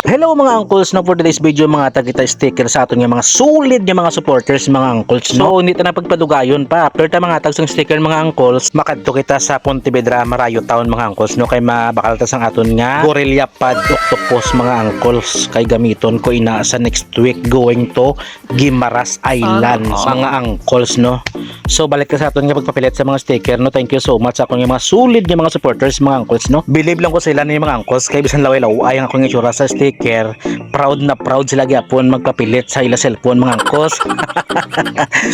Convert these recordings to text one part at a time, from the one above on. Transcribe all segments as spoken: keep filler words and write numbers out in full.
Hello mga uncles, no, for today's video, mangatag kita sticker sa aton nga mga solid nga mga supporters, mga uncles, no? So, hindi ta na pagpadugayon pa. After ta mangatag sang sticker, mga uncles, makadto kita sa Pontevedra, Marayo Town, mga uncles, no? Kay mabakal ta sang aton nga Gorilla Pod Octopus, mga uncles. Kay gamiton ko ina sa next week going to Guimaras Island, mga uncles, no? So, balik ta sa aton nga pagpapilit sa mga sticker, no? Thank you so much sa akon nga mga solid nga mga supporters, mga uncles, no? Believe lang ko sila ni mga uncles, kay bisan laway-laway ang akong itsura sa sticker, proud na proud sila gyapon magpapilit sa ila cellphone, mga uncles.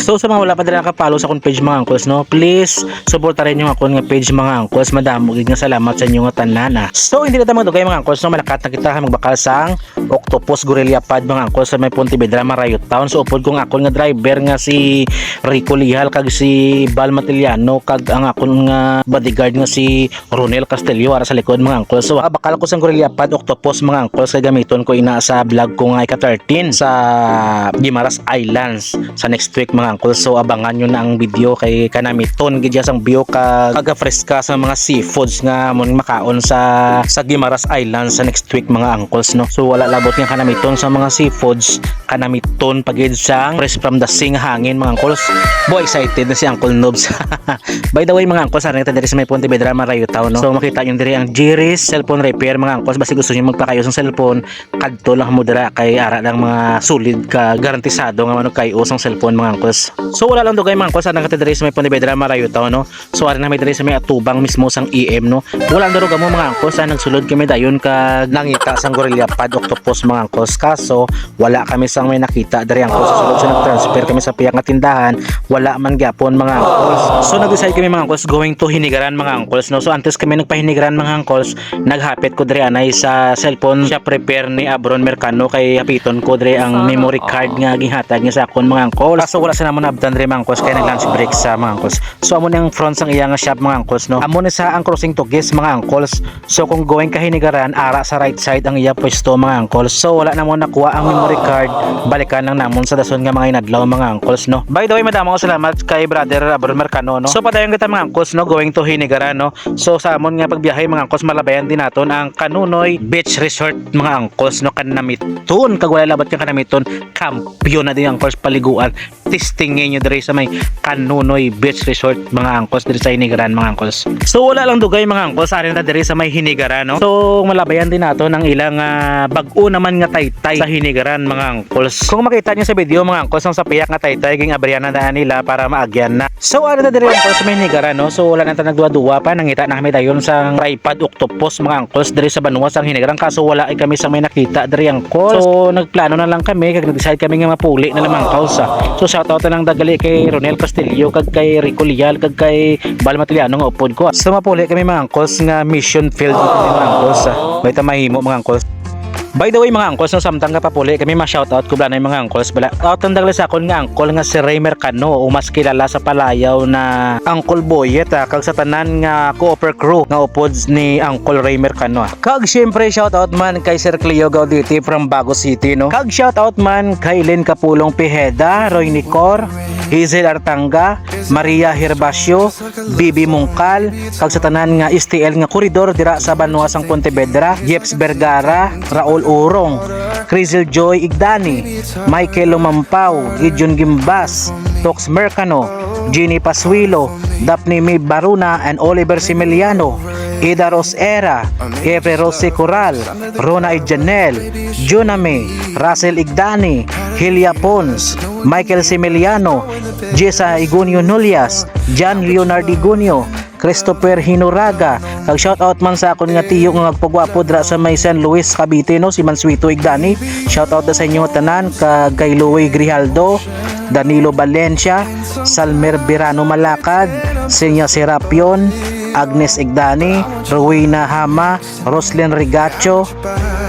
So, sa mga wala pa dira naka-follow sa akong page, mga uncles, no? Please, suportarin yung akon nga page, mga uncles. Madamo gid nga salamat sa inyo nga tanan, ah. So, hindi na ta magdugay, mga uncles, no? Malakat na kita, ha, magbakal sang Octopus Gorilla Pod, mga uncles, sa may Pontevedra, Marayo Town. So, upod ko nga akon nga driver nga si Rico Lihal kag si Val Matiliano kag ang akon nga bodyguard nga si Ronel Castillo ara sa likod, mga uncles. So, bakal ko sang Gorilla Pod Octopus, mga uncles, kay gamiton ko ina sa vlog ko nga ika thirteen sa Guimaras Islands sa next week, mga uncles. So, abangan nyo na ang video kay kanamiton gid siya sang view kag kagafreska sa mga seafoods nga amon makaon sa sa Guimaras Islands sa next week, mga uncles, no? So, wala labot nga kanamiton sa mga seafoods, kanamiton pa gid sang fresh from the sea nga hangin, mga uncles. Boy, excited na si Uncle Nobs. By the way, mga uncles, ari na ta diri sa may Pontevedra, Marayo Town, no? So, makita nyo diri ang Jerry's Cellphone Repair, mga uncles. Basi gusto nyo magpakayo sang cellphone, kadto lang mo dira kay ara lang mga solid ka garantisado nga manugkay-o sang cellphone, mga uncles. So, wala lang dugay, mga uncles, ari na ta diri sa may Pontevedra, Marayo Town, no? So, ari na mi diri sa may atubang mismo sang E M, no? Wala ang darog amo, mga uncles, ah, nagsulod kami dayon kag nangita sang Gorilla Pod Octopus, mga uncles. Kaso, wala kami sang may nakita diri, uncles. Sa sulod sa nag-transfer kami sa pihak nga tindahan, wala man gyapon, mga uncles. So, nag-decide kami, mga uncles, going to Hinigaran, mga uncles, no? So, antes kami nagpahinigaran, mga uncles, naghapit ko diri anay sa cellphone shop repair ni Abron Mercano kay hapiton ko diri ang memory card nga ginhatag niya sa akon, mga uncles. Kaso wala sa namon naabtan diri, mga uncles, kay nag-lunch break sa, mga uncles. So, amo ni ang front sang iya nga shop, mga uncles, no? Amo ni sa ang crossing to Guis, mga uncles. So, kung going ka Hinigaran, ara sa right side ang iya pwesto, mga uncles. So, wala namon nakuha ang memory card. Balikan lang namon sa dason nga mga inadlaw, mga uncles, no? By the way, madamo nga salamat kay Brother Abron Mercano, no? So, padayon kita, mga uncles, no? Going to Hinigaran, no? So, sa amon nga pagbiyahe, mga uncles, malabayan din naton ang Kanunoy Beach Resort, mga uncles, no? Kanamiton, kag wala labot nga kanamiton, kampiyon na din, uncles, paliguan. Testingin nyo diri sa may Kanunoy Beach Resort, mga uncles, diri sa Hinigaran, mga uncles. So, wala lang dugay, mga uncles, ari na ta diri sa may Hinigaran, no? So, malabayan din nato ang ilang, ah, bag-o naman nga taytay sa Hinigaran, mga uncles. Kung makita nyo sa video, mga uncles, ang sa pihak nga taytay, ging-abrihan na nila para maagyan na. So, ari na diri, uncles, sa may Hinigaran, no? So, wala na ta nagduwa-duwa pa, nangita na kami dayon sang tripod octopus, mga uncles, diri sa banwa sang Hinigaran, kaso wala ay kami sa may nakita diri, uncles. So, nagplano na lang kami, kag nag-decide kami nga mapuli na lang, mga uncles, ah. So, shout out na lang dagali kay Ronel Castillo, kag kay Rico Lial, kag kay Val Matiliano nga upod ko. So, mapuli kami, mga uncles, nga mission field kami, mga uncles, ah. May ta mahimo, mga uncles. By the way, mga uncles, no, samtang kapapuli kami, ma-shoutout ko bala na yung mga uncles bala. Out ang dagli sa akon nga uncle nga si Ray Mercano, o mas kilala sa palayaw na Uncle Boyet, ah, kag sa tanan nga co-oper crew nga upod ni Uncle Ray Mercano, ah. Kag siyempre, shoutout man kay Sir Cleo Gaudete from Bago City, no? Kag shoutout man kay Lynn Kapulong Pijeda, Roy Nicor, Hazel Artanga, Maria Herbacio, Bibi Mungkal, kag sa tanan nga S T L nga koridor dira sa banwa sang Pontevedra, Jeps Vergara, Raul Urong, Crizel Joy Igdani, Michael Lumampao, Gideon Gimbas, Tox Mercano, Jeannie Pasuilo, Daphne May Baruna, and Oliver Similiano, Ida Rosera, Efe Rose Coral, Rona Ijanel, Juname, Russell Igdani, Helia Pons, Michael Similiano, Jessa Igunio Nullias, John Leonard Igunio, Christopher Hinoraga, kag shout out man sa akon nga tiyo nga magpagwapo dira sa may San Luis, Cavite, no, si Mansuito Igdani. Shout out na sa inyo tanan, kag kay Louie Grijaldo, Danilo Valencia, Salmer Birano Malakad, Senia Serapion, Agnes Igdani, Rowena Hama, Roslyn Rigacho,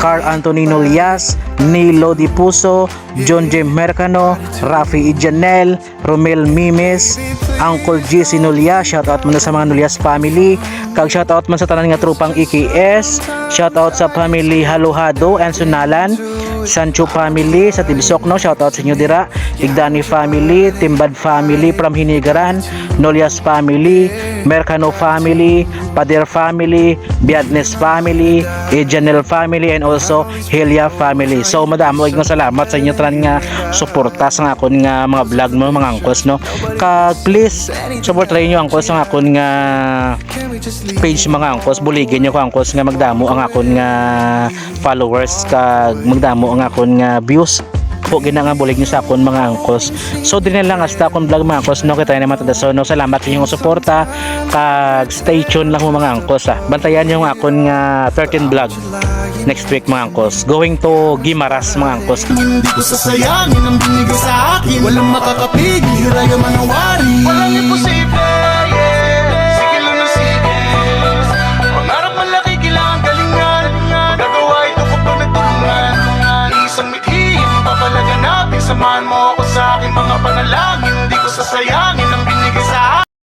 Carl Antonino Lias, Nilo Dipuso, John J Mercano, Rafi Ijanel, Romel Mimes, Uncle G C Nulya, shout out muna sa mga Nulyas family, kag shout out man sa tanan nga tropang E K S, shout out sa family Haluhado and Sunalan, Sancho family sa Tibsok, no? Shoutout sa inyo dira. Igdani family, Timbad family from Hinigaran, Nolias family, Mercano family, Pader family, Biadnes family, Ejanel family, and also Helia family. So, madamo nga salamat sa inyo tanan nga suporta sa akon nga mga vlog mo, mga angkos, no? Kag please, support lang inyo angkos ang akon nga page, mga angkos. Buligin nyo ko, angkos, nga magdamo ang akon nga followers kag magdamo ang akon nga views. Po gina nga bulig nyo sa akon, mga angkos. So, diri na lang hasta akon vlog, mga angkos, no? Kita naman tada, so, no? Salamat sa inyong suporta kag stay tuned lang mo, mga angkos, ah. Bantayan nyo ang akon nga thirteen vlog next week, mga angkos. Going to Guimaras, mga angkos. Hindi ko sasayangin ang binigay sa akin. Walang makakapigil, hiraya man ang wari. Walang imposible, yeah. Sige lang ng sige. Pangarap malaki, kailangan galingan. Magagawa ito kapag nagtulungan. Isang mithi ang papalaganapin. Samahan mo ako sa aking mga panalangin.